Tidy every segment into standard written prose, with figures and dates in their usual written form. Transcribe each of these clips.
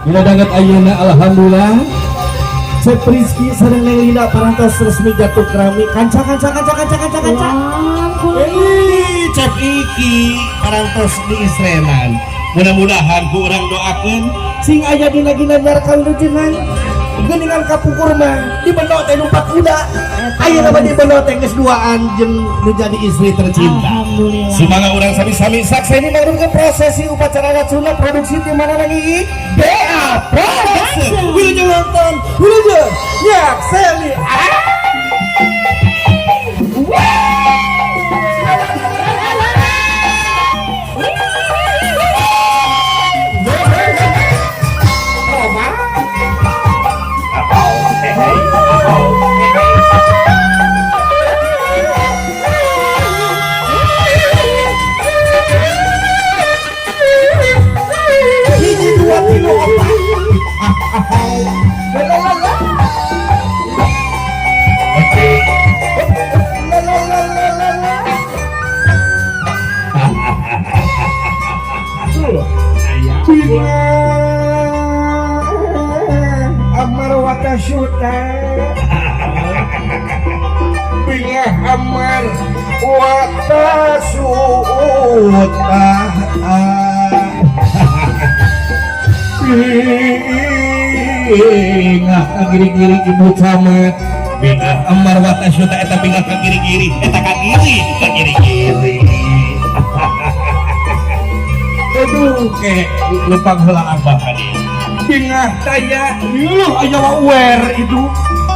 Dina danget ayeuna, alhamdulillah, Cep Rizky sareng Neng Linda parantos resmi jatuh kerami. Kanca, kanca, kanca, kanca, kanca, kanca. Ih, Cep Iki parantos diistrenan. Mudah-mudahan ku urang doakeun sing aya dina ginanjar kawilujengan. Geuningan kapungkur mah dibendo teh numpak kuda, ayeuna mah dibendo teh geus duaan jeung nu jadi istri tercinta. Alhamdulillah. Sumangga urang sami-sami sakseni mangrupakeun prosesi upacara adat Sunda, produksi di mana lagi? BA Production. Wilujeng nonton, wilujeng nyakseni. Ah! Hiji, dua, tilu, opat. La la la la. Oke. La la la la la la. Aya. Bingah amar watasuta. Bingah amar watasuta. Bingah ka giri-giri ibu camat. Bingah amar watasuta eta bingah ka giri-giri eta ka giri ka giri-giri. Aduh, ke lempang heula abah ka dieu. Bingah taya yuh aya wa uwer itu.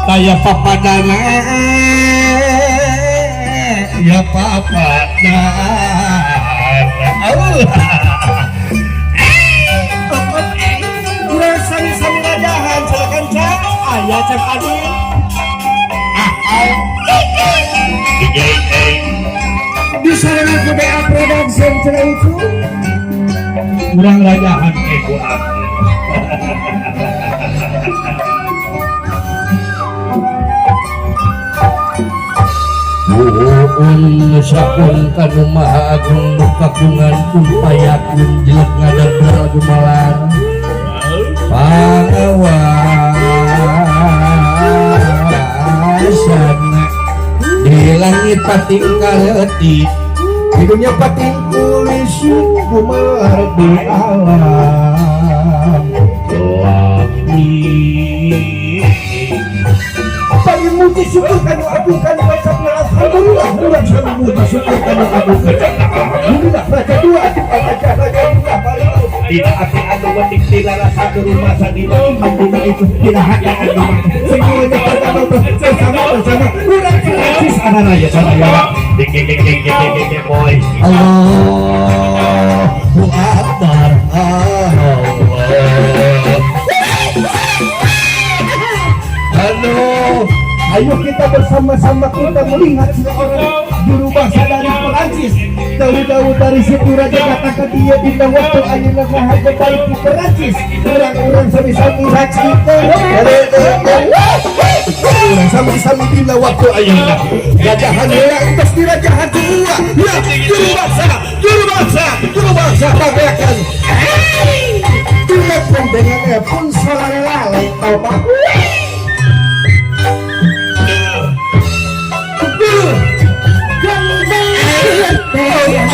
Taya papadana ya papadana. Allah. Urang sami-sami rajahan silakan, Ca. Aya Cep Adin. DJ. Disarengan ku BA Production cenah itu. Urang rajahan ke ku abdi. Nuhun sakun kanu maha agung nu kagungan kun payakun jelek ngadar gumalar pangawasan di langit pating kaleutik. Di dunia pating kulisi gumelar di alam langit. Paling muji syukur kanu agung kanu bacana alhamdulillah. Urang sami muji syukur kanu agung kacana alhamdulillah. Raja dua raja raja dua. Tidak ati anu wetik tina rasa rumah sadina Ampun itu tidak hanya anu semuanya pertama bersama bersama urang Perancis anak raya sana. Ding ding ding ding ding ding ding boy. Allahu Akbar, Allah. Aduh. Ayo kita bersama-sama kita melihat seorang juru bahasa dari Perancis. Jauh-jauh dari situ raja datang ke dia di waktu ayeuna ngahaja baik di Perancis. Orang-orang sami-sami saksikan. Orang sami-sami dina waktu ayeuna. Rajahan heula entos dirajahan kedua. Ya, juru bahasa, juru bahasa, juru bahasa bagaikan. Telepon dengan pun solalale tau pak. Hey hey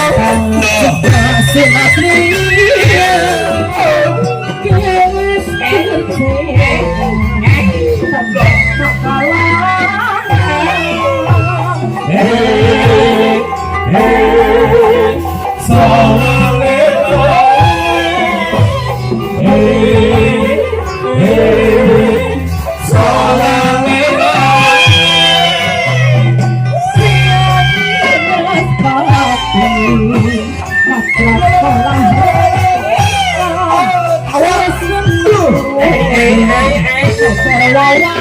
solalelo. Hey hey solalelo. Awas. Hey hey hey hey solalelo.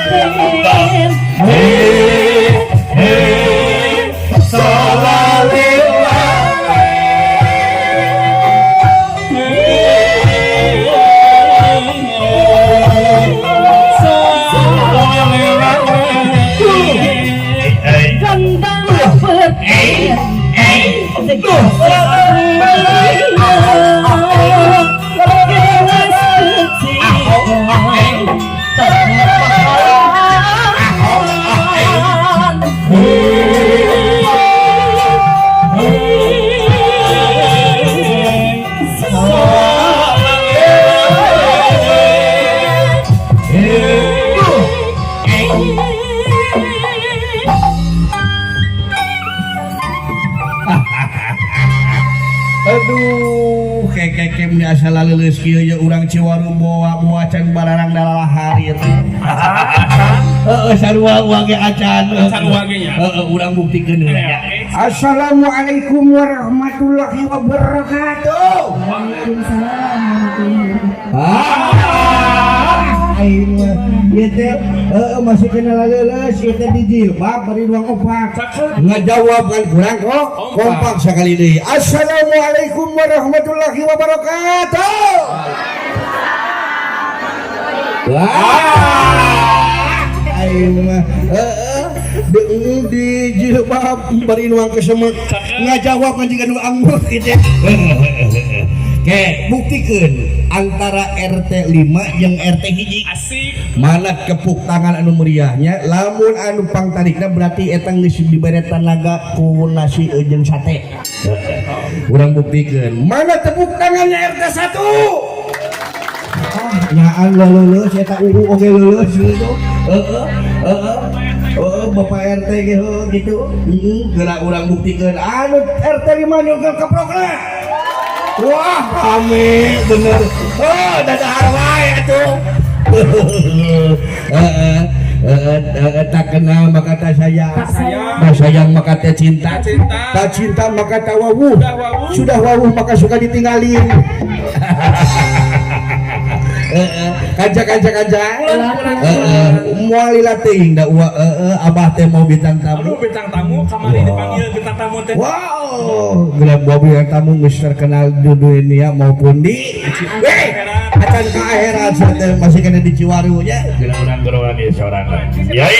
Hey hey hey. Urang Ciwaru boa boa can bararang dalalaharir. Heeh, sarua uang ge acan. Sarua ge nya. Heeh, urang buktikeun heula nya. Assalamualaikum warahmatullahi wabarakatuh. Waalaikumsalam warahmatullahi wabarakatuh. Ah, aing mah ieu teh heueuh masih kena laleuleus ieu teh di jilbab bari ruang opak. Ngajawab kan kurang kok kompak sekali deui. Assalamualaikum warahmatullahi wabarakatuh. Wah, aing mah heueuh di jilbab bari nuang kesemek ngajawab kan jiga nu anggur kitu. Oke, buktikeun antara RT 5 jeung RT hiji. Asik. Mana kepuk tangan anu meriahnya, lamun anu pangtarikna berarti eta geus dibere tanaga ku nasi jeung sate. Urang buktikeun, mana tepuk tangannya RT 1? Ah, nyaan leuleus eta uu oge leuleus gitu. Heeh, heeh. Heeh, Bapak RT ge heueuh gitu. Heeh, geura urang buktikeun anu RT 5 nyungkeun keprokna. Wah, rame bener. Oh, dadahar wae atuh. Heeh, heeh, heeh, tak kenal maka tak sayang. Tak sayang. Tak sayang maka tak cinta. Tak cinta. Tak cinta maka tak wawuh. Sudah wawuh. Sudah wawuh maka suka ditinggalin. Heeh, kanca kanca kanca. Pulang. Heeh, moal lila teuing da ua heeh abah teh mau bintang tamu. Aduh, bintang tamu kamari dipanggil bintang tamu teh. Wow, geura bawa bintang tamu geus terkenal di dunia maupun di Weh, acan ka akhirat sia teh masih kena di Ciwaru nya. Geura urang geroan ieu sorangan. Yai.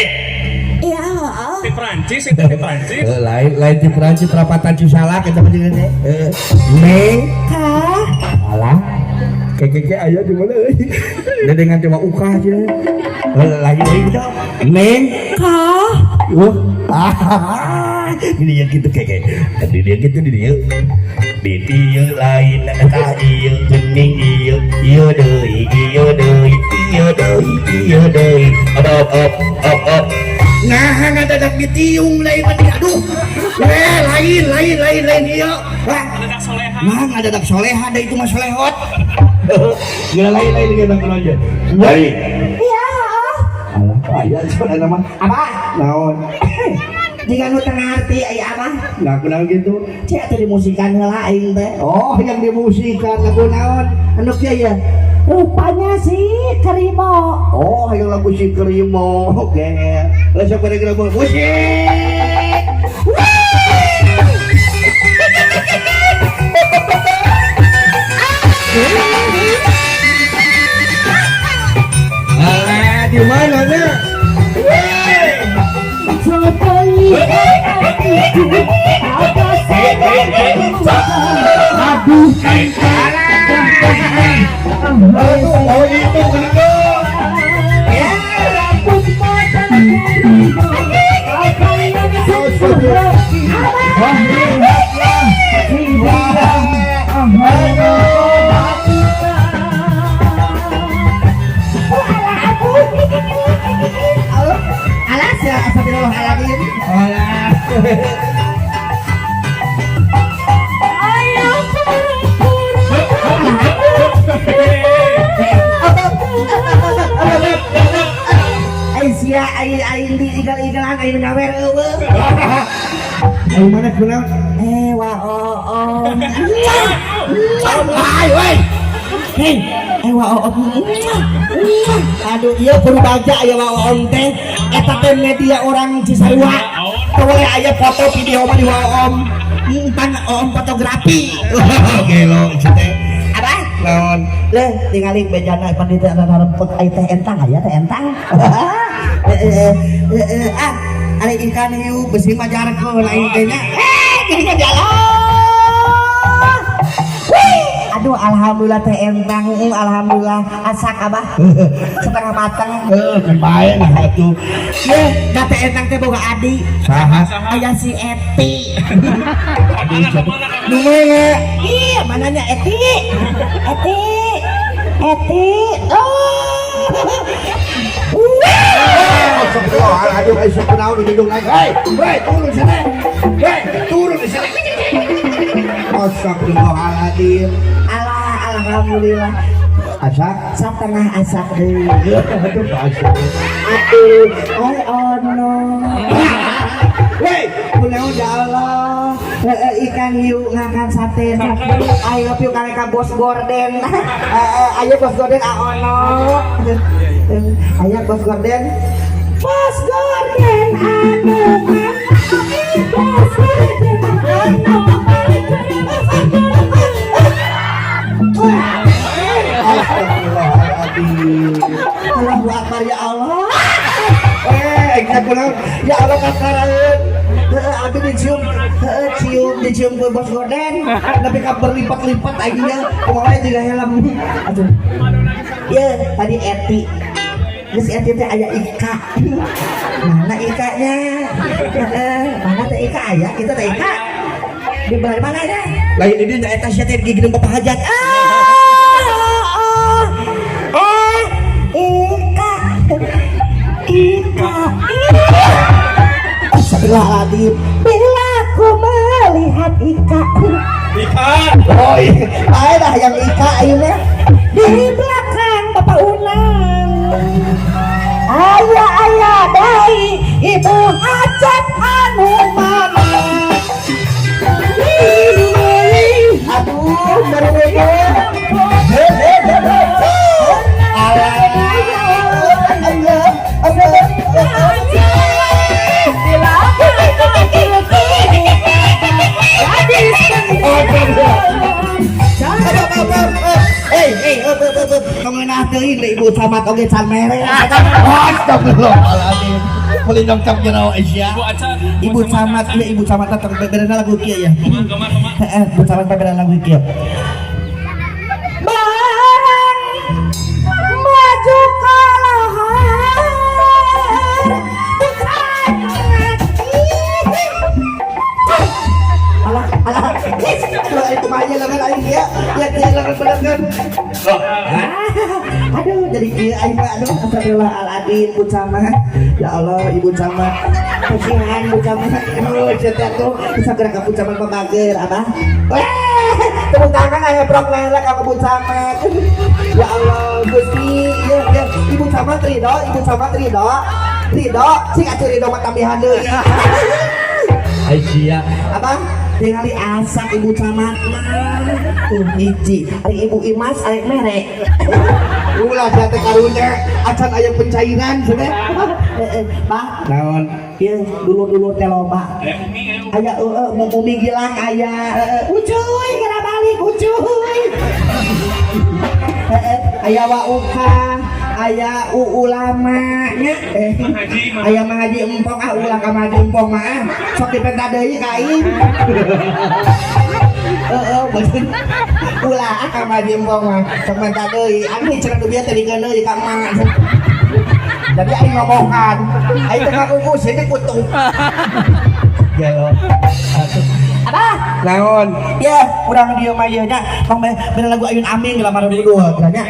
Iya, oh. Di Prancis itu di Prancis. Eh, lain lain di Prancis perapatan Cisalak eta mah jeung teh. Heeh. Neng, Kah? alah. Keke aya di mana euy? Dedengan teh mah ukah cenah. Heuh, lain deui gitu. Neng, Kah? wah, ah, ini yang gitu keke. Di dia gitu di dia. Di dia lain tah ieu geuning ieu ieu deui ieu deui ieu deui ieu deui. Op op op op. Nah, ngadadak ditiung lain mah aduh. Eh, lain lain lain lain ieu. Wah, Dadak soleha. nah ngadadak soleha da itu mah solehot. Nggak lain lain kita aja. Woi. Iya, oh. Alah, aya sebenarnya mah. Apa? Naon? Jika nu teu ngarti aya apa? Nah, kunaon gitu? Cek teh dimusikan heula aing teh. Oh, yang dimusikan lagu naon? Anu kieu ya. Rupanya si Kerimo. Oh, yang lagu si Kerimo. Oke. Lah siapa yang kira musik? Alah, di mana nya? Aduh, Aduh, oh itu gede. Alas ya, astagfirullahaladzim. Alah. Aing sia aing aing di igal-igalan aing ngawer eueuh. Ayo mana kunaon? Eh wa oom. Ai, woi. Hei, eh wa oom. Aduh, ieu kudu baca aya wa oom teh. Eta teh media orang Cisarua. Teu boleh aya foto video mah di wa oom. Pan oom fotografi. Gelo teh. Apa? Naon? Leh, tingali bejana pan di teh rarempeg ai teh entang aya teh entang. Ah, ari ikan hiu besi mah jarkeun aing teh nya. Eh, gini jalan. Wih, aduh alhamdulillah teh entang, alhamdulillah asak abah. Setengah matang. Heuh, kan bae nah atuh. Ye, da teh entang teh boga adi. Saha? Aya si Eti. Aduh, nu mana? Iya, mananya Eti? Eti. Eti. Oh. Wah, aduh, ayo sok kunaon di hidung aing. Hei, hei, turun sana. Hei, turun di sana. Astagfirullahaladzim. Alah, alhamdulillah. Asak. Satengah asak deui. Aduh, asak. Aduh, ay ono. Weh, kunaon ya Allah. Heeh, ikan hiu ngakan sate. I love you kali ka Bos Gorden. Heeh, ayo Bos Gorden a ono. Ayo Bos Gorden. Bos Gorden anu Bos Gorden anu. Astagfirullahaladzim. Allahu Akbar ya Allah. Eh, teh kunaon? Ya Allah kakaraeun. Heeh, abi dicium, heeh, cium, dicium ku Bos Gorden. Tapi ka berlipat-lipat aingnya, kumaha juga helm. Aduh. Ya, tadi Eti. Geus Eti teh aya Ika. Mana Ikanya? Heeh, mana teh Ika aya? Kita teh Ika. Di belah mana ya? Lain ini nya eta sia teh gigireun bapak hajat. Ah, ah, ah, Ika. Ika. Astagfirullahaladzim. Bila ku melihat Ika Ika. Oh iya, ayo dah yang Ika ayeuna. Di belakang Bapak Unang. Ayah ayah dari Ibu Hajat anu mana? Aduh, baru itu. He he he he. Alah, Allah, Allah, Allah. Eh, eh, up, up, up, up. Ngeunah teuing da Ibu Camat oge can mere. Astagfirullahaladzim. Meuli nyongcok jero Asia. Ibu Acan. Ibu Camat, iya Ibu Camat teh beberana lagu kieu ya. Kumaha kumaha kumaha. Heeh, Ibu Camat beberana lagu kieu. Barang maju ke lahar bukan Alah, alah. Aduh, itu mah aja lengan aing kieu. Ya kieu lengan belengan. Aduh, jadi kieu aing mah aduh astagfirullahaladzim Ibu Camat. Ya Allah, Ibu Camat. Kasihan Ibu Camat. Aduh, cetek tuh bisa gerak ke Ibu Camat pemager, Abah. Weh, tepuk tangan aya brok lele ka Ibu Camat. Ya Allah, Gusti, ya, ya. Ibu Camat ridho, Ibu Camat ridho. Ridho, sing atuh ridho mah tambihan deui. Aisyah. Abang, tingali asak Ibu Camat mah. Tuh hiji, ari Ibu Imas ari mere. Ulah sia teh karunya acan aya pencairan cenah. Heeh, Bah, Naon? ieu dulur-dulur teh loba. Eh Umi eh Umi. Aya eueuh mau Umi Gilang aya heeh, ucuy geura balik ucuy. Heeh, aya wa uka, aya u ulama nya. Eh, Mang Haji, Mang. aya Mang Haji Empong ah ulah ka Mang Haji Empong mah ah. Sok dipenta deui ka aing. Heeh, bener. Ulah ah ka Mang Haji Empong mah sok menta deui. Anu cenah nu bieu teh dikeun deui ka emak. Jadi aing ngomongan, aing teh ngaku sini kutu. Gelo. Abah, Naon? Ya, urang dieu mah ieu nya tong bener lagu Ayun Aming lamar dulu nya.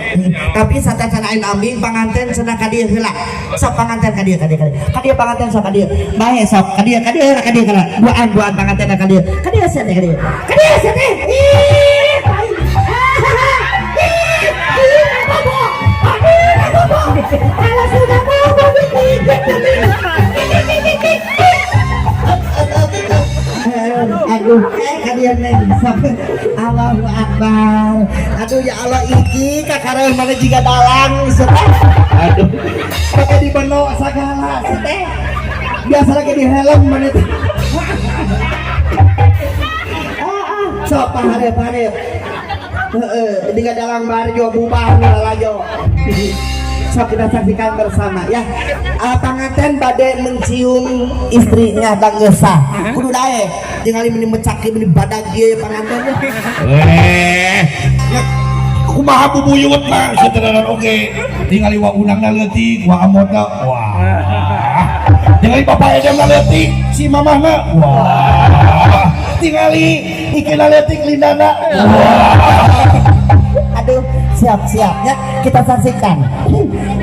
Tapi sateuacan Ayun Aming panganten cenah ka dieu heula. Sok panganten ka dieu ka dieu ka dieu. Ka dieu panganten sok ka dieu. Bae sok ka dieu ka dieu ka dieu ka dieu. Duaan duaan panganten ka dieu. Ka dieu sia teh ka dieu. Ka dieu sia teh. Ih, tai. Ih, ih, bobo. Aduh, bobo. Kalau sudah bobo bikin. Aduh, kalian neng Allahu Akbar. Aduh ya Allah iki kakareun mana jiga dalang seteh. Aduh. Pakai dibeno sagala seteh. Biasa lagi di helm mana teh. Ah, ah, sok paharep-harep. Heeh, diga dalang barjo bubar lalajo. Sok kita saksikan bersama ya. Ah, panganten bade mencium istrinya Danggesa. Kudu dae tingali meni mecaki meni badag ieu panganten. Eh, ya, kumaha bubuyut mah sateuacan oge. Tingali wa unangna leutik, wa amotna. Wah. Tingali bapak edemna leutik, si mamahna. Wah. Tingali ikina leutik lindana. Wah. Aduh, siap-siap ya. Kita saksikan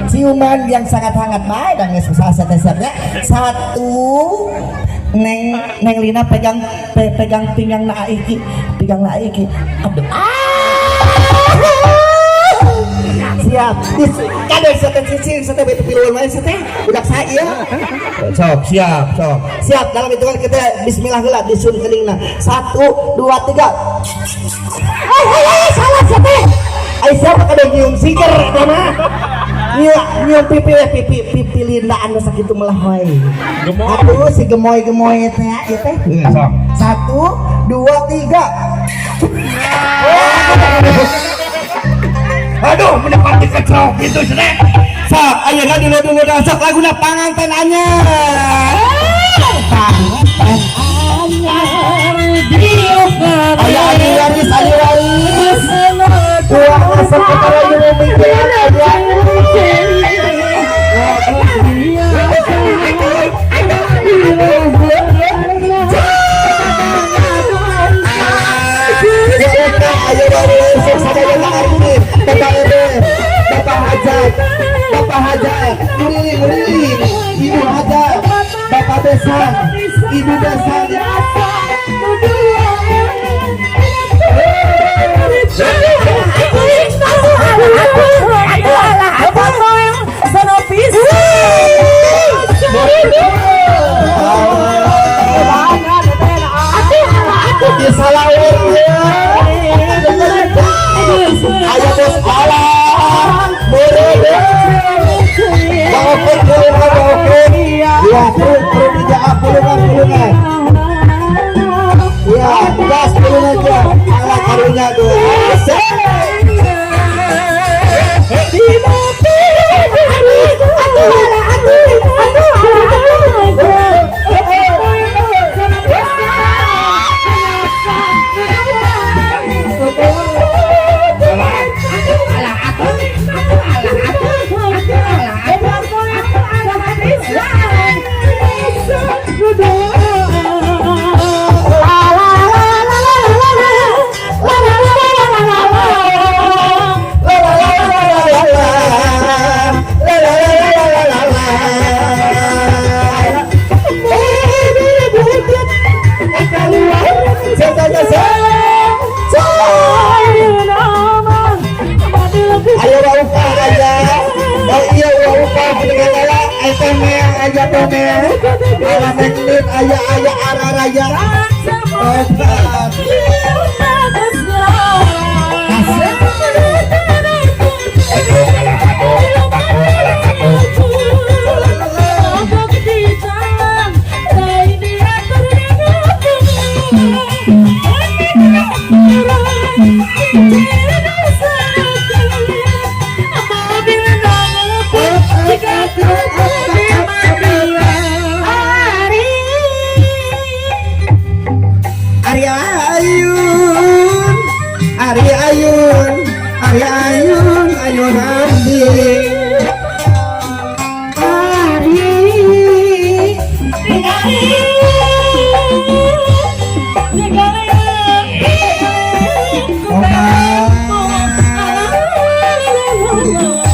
ciuman yang sangat hangat baik dan geus usaha siap-siapnya. Satu, Neng Neng Lina pegang pegang pinggang na Iki, pegang na Iki. Aduh. Ah! Siap. Kade sia teh cicing sia teh bete piluan wae sia teh. Budak saya ieu. Sok, siap, sok. Siap, dalam hitungan kita bismillah heula disun keningna. 1 2 3. Hei hei hei, salah sia teh. Ai siapa kada nyium siger eta mah. Nyium nyium pipi we pipi pipi Linda anu sakitu melah wae. Gemoy. Aduh si gemoy-gemoy teh ieu teh. Sok. 1 2 3. Aduh, mendapati kecelok gitu cenah. Sok, ayeuna dulu-dulu dah sok laguna panganten anyar. Panganten anyar Ayo ahli waris, ahli waris. Uang masuk ke para mikir aja. Ayo waris, sadaya arti. Bapak Ebe, Bapak Hajat, Bapak Hajat, nguriling, nguriling, Ibu Hajat, Bapak Besan, Ibu Besan. Di salawur ya. Ayo bos alah, boleh. Bawa pulungan, bawa Ya, perut tiga pulungan, pulungan. Ya, gas pulungan aja. Alah karunya tuh. Ayo wauka aja. Oh iya wauka dengan ala etemel aja tomel. Ala meklit aya aya araraya. Tobat. Ari Ayun, Ari Ayun, Ari Ayun, Ayun Abdi. Ari,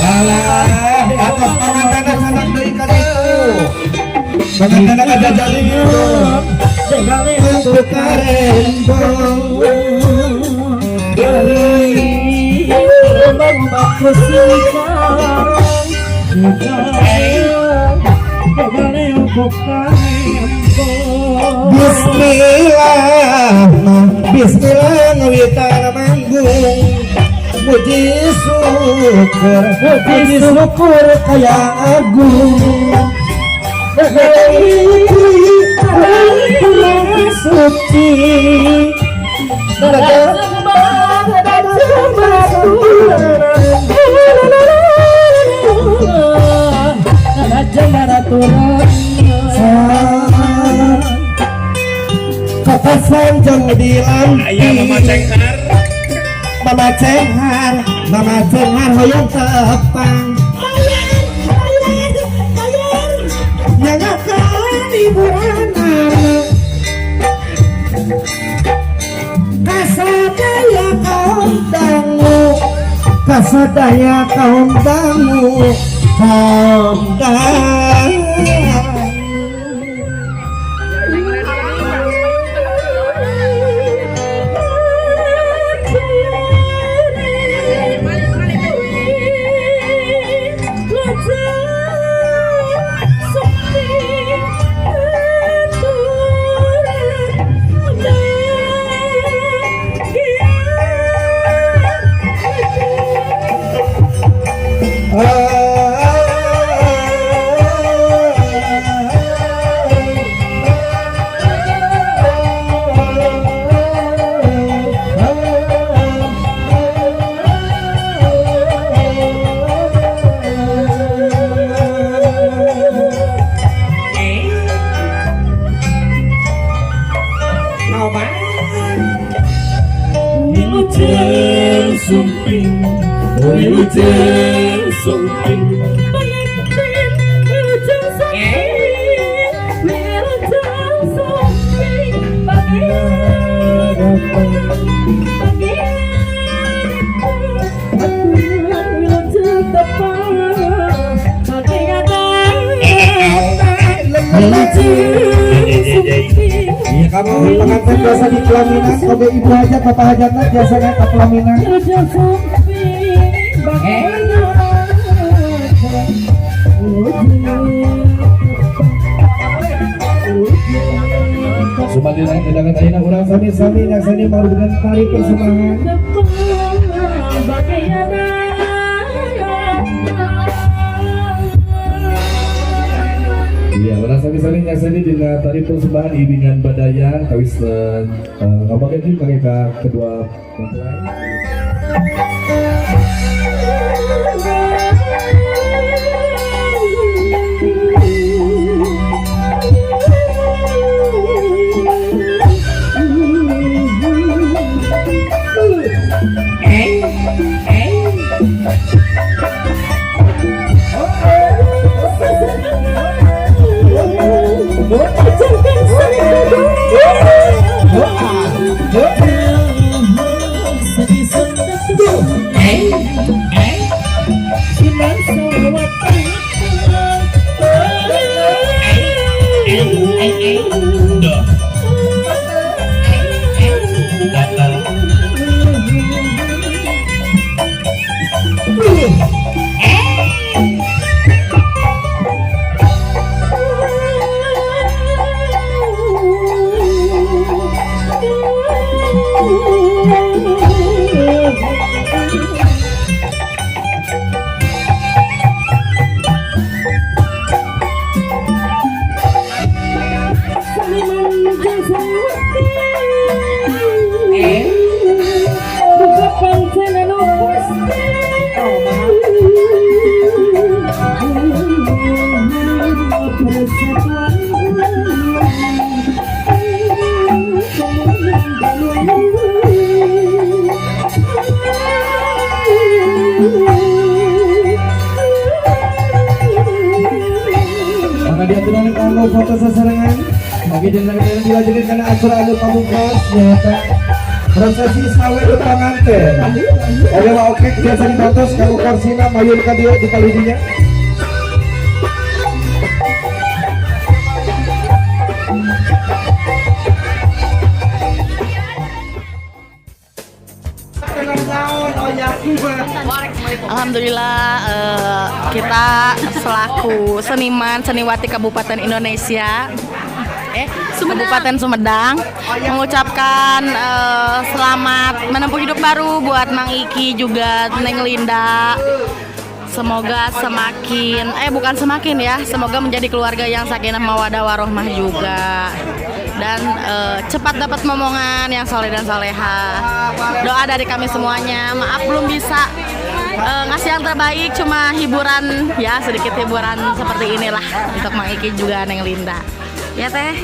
Alah, atas panganten sanak deui ka ditu. Panganten ada jadi gitu. Karembong. Bismillah, bismillah ngawitan manggung. Puji syukur kaya agung. Suci Kapasan jeng dilampi. Aya Mama Cenghar. Mama Cenghar, Mama Cenghar hoyong tepang. Nyangakan hiburan anak. Kasadaya kaum dangu, kasadaya kaum dangu, kaum dangu. Sumping, Wilujeng Sumping. Pengantin wilujeng sumping, wilujeng sumping, pagi wilujeng tepang, pagi wilujeng sumping. Iya, kamu pengantin biasa di pelaminan, kobe ibu hajat, bapak hajatna biasanya ke pelaminan. Wilujeng sumping, bagaimana Sumadina kedangan ayeuna urang sami-sami nyaksani marugan tari persembahan. Iya, urang sami-sami nyaksani dina tari persembahan iringan badaya kawis ngabageun kangge ka kedua mempelai. Maka diaturan kanggo foto seserengan. Oke, jangan dilanjutkan karena acara anu pamungkas nyata prosesi sawe panganten. Oke, Pak, oke, biasa dibantos kanggo korsina mayur ka dieu di palidinya. Alhamdulillah, kita selaku seniman seniwati Kabupaten Indonesia, Kabupaten Sumedang mengucapkan selamat menempuh hidup baru buat Mang Iki juga Neng Linda. Semoga semakin, bukan semakin ya, semoga menjadi keluarga yang sakinah mawadah warohmah juga. Dan cepat dapat momongan yang soleh dan soleha. Doa dari kami semuanya. Maaf belum bisa ngasih yang terbaik, cuma hiburan ya, sedikit hiburan seperti inilah untuk Mang Iki juga Neng Linda. Ya Teh.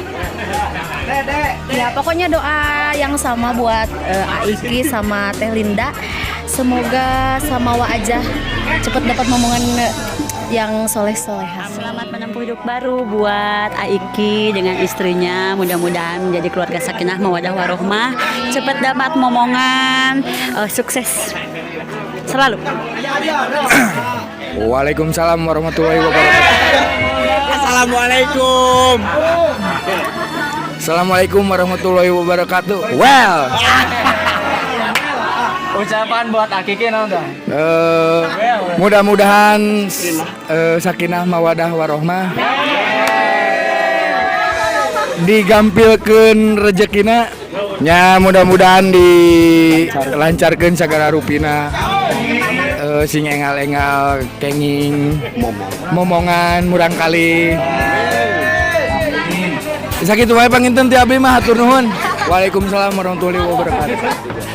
Ya pokoknya doa yang sama buat Aiki sama Teh Linda. Semoga sama wa aja cepet dapat momongan yang soleh-soleha. Selamat menempuh hidup baru buat Aiki dengan istrinya. Mudah-mudahan menjadi keluarga sakinah mawadah warohmah, cepat dapat momongan, sukses selalu. Waalaikumsalam warahmatullahi wabarakatuh. Assalamualaikum. Assalamualaikum warahmatullahi wabarakatuh. Well, Ucapan buat Akiki naon tah? Mudah-mudahan sakinah mawadah warohmah, digampilkeun rezekina nya, mudah-mudahan dilancarkeun sagala rupina, sing engal-engal kenging momongan murang kali. Sakitu wae panginten ti abdi mah, hatur nuhun. Waalaikumsalam warahmatullahi wabarakatuh.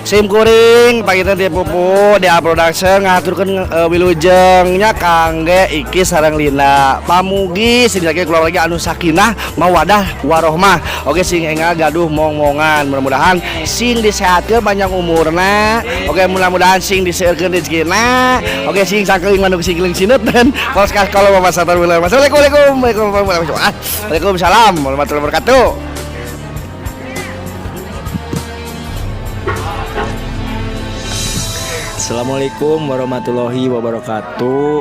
Sim kuring panginten ti Pupu DA Production ngahaturkeun wilujeng nya kangge Iki sareng Linda. Pamugi sing lagi keluarga anu sakinah mawadah warohmah. Oke, sing enggal gaduh mong-mongan, mudah-mudahan sing disehatkeun panjang umurna. Oke, mudah-mudahan sing diseueurkeun rezekina. Oke, sing sakeling manuk singkeling sineut dan podcast kalau Bapak Satar. Assalamualaikum. Waalaikumsalam warahmatullahi wabarakatuh. Assalamualaikum warahmatullahi wabarakatuh.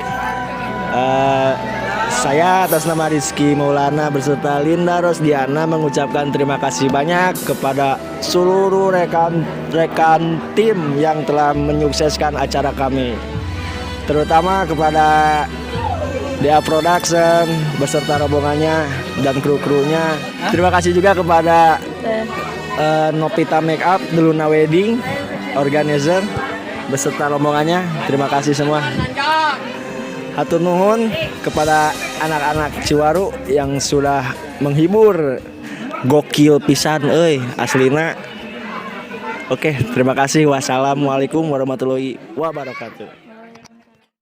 Saya atas nama Rizky Maulana beserta Linda Rosdiana mengucapkan terima kasih banyak kepada seluruh rekan-rekan tim yang telah menyukseskan acara kami. Terutama kepada DA Production beserta rombongannya dan kru-krunya. Terima kasih juga kepada Novita Makeup, Deluna Wedding Organizer beserta rombongannya. Terima kasih semua. Hatur nuhun kepada anak-anak Ciwaru yang sudah menghibur, gokil pisan euy aslina. Oke, terima kasih. Wassalamualaikum warahmatullahi wabarakatuh.